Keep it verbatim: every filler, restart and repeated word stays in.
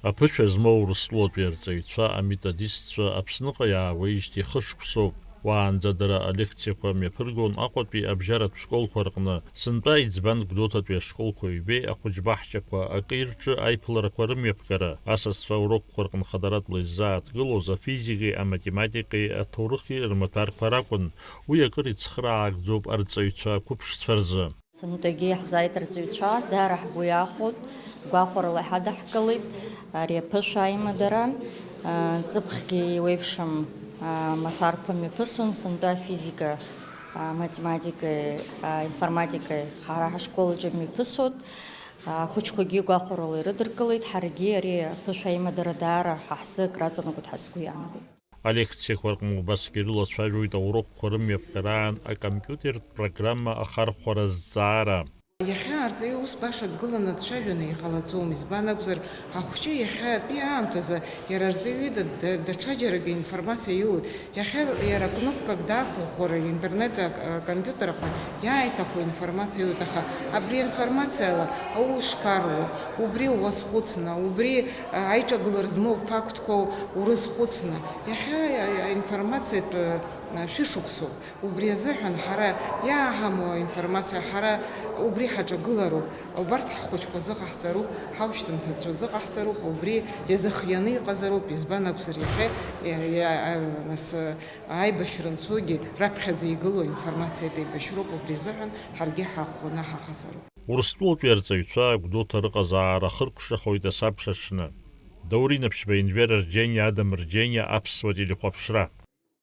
Аԥышәа змоу Урыстәылатәи арҵаҩцәа аметодистцәа Аԥсныҟа иаауеижьҭеи хышықәсоуп. Уаанӡа дара алекциақәа мҩаԥыргон Аҟәатәи абжьаратә школқәа рҟны, сынтәа аиҵбан Гәдоуҭатәи ашколқәа ҩбеи ахәыҷбаҳчақәа акеи рҿы аиԥыларақәа рымҩаԥгара, асасцәа аурокқәа рҟны хадаратәла иззааҭгылоз афизикеи аматематикеи аҭоурыхи рмаҭәарқәа ракәын, уи акыр ицхраагӡоуп арҵаҩцәа ақәыԥшцәа рзы. Сынтәагьы иаҳзааит арҵаҩцәа, даара ҳгәы иахәоит, гәахәарала иҳадаҳкылеит, ари аԥышәа аимадара, а, ҵыԥхгьы еиуеиԥшым, а, маҭәарқәа мҩаԥысон, сынтәа афизика, а, математикеи, а, информатикеи ҳара ҳашкол аҿы мҩаԥысуеит, ахәыҷқәагьы гәахәарала ирыдыркылеит, ҳаргьы ари аԥышәа аимадара даара ҳа ҳзы акраҵанакуеит ҳәа сгәы иаанагоит. Алекциақәа рҟны убасгьы ирылацәажәоит аурокқәа рымҩаԥгараан акомпиутертә программа ахархәара азҵаара. Иахьа арҵаҩы ус баша дгыланы дцәажәаны иҟалаӡом, избан акәзар, ахәҷы иахьатәи аамҭазы иара арҵаҩы да-, да-, даҽаџьарагьы информациа иоуеит. Иахьа иара кнопкак даақәыӷәӷәар, интернет, а, компиутер аҟны иааиҭаху информациа иоуеит, аха абри аинформациала аус шԥаруо? Убри уазхәыцны, убри, а, аиҿагылара змоу фактқәа урызхәыцны, иахьа, а, а, аинформациатә, а, шәышықәсоуп. Убри азыҳәан ҳара иааҳамоу аинформациа ҳара убри ҳаҿагылароуп, убарҭ ҳхәыҷқәа зыҟаҳҵароуп, ҳаушьҭымҭацәа зыҟаҳҵароуп, убри иазыхианы иҟазароуп, избан акәзар, иахьа, иа-, иа-, а, нас, а, аибашьра анцогьы раԥхьаӡа игылоу аинформациатә еибашьроуп, убри азыҳәан ҳаргьы ҳаӷәӷәаны ҳаҟазароуп. Урыстәылатәи арҵаҩцәа Гәдоуҭа рыҟазаара ахыркәшахоит асабша аҽны. Даур Инаԥшьба, Енвер Арџьениа, Адам Рџьениа, Аԥсуа телехәаԥшра.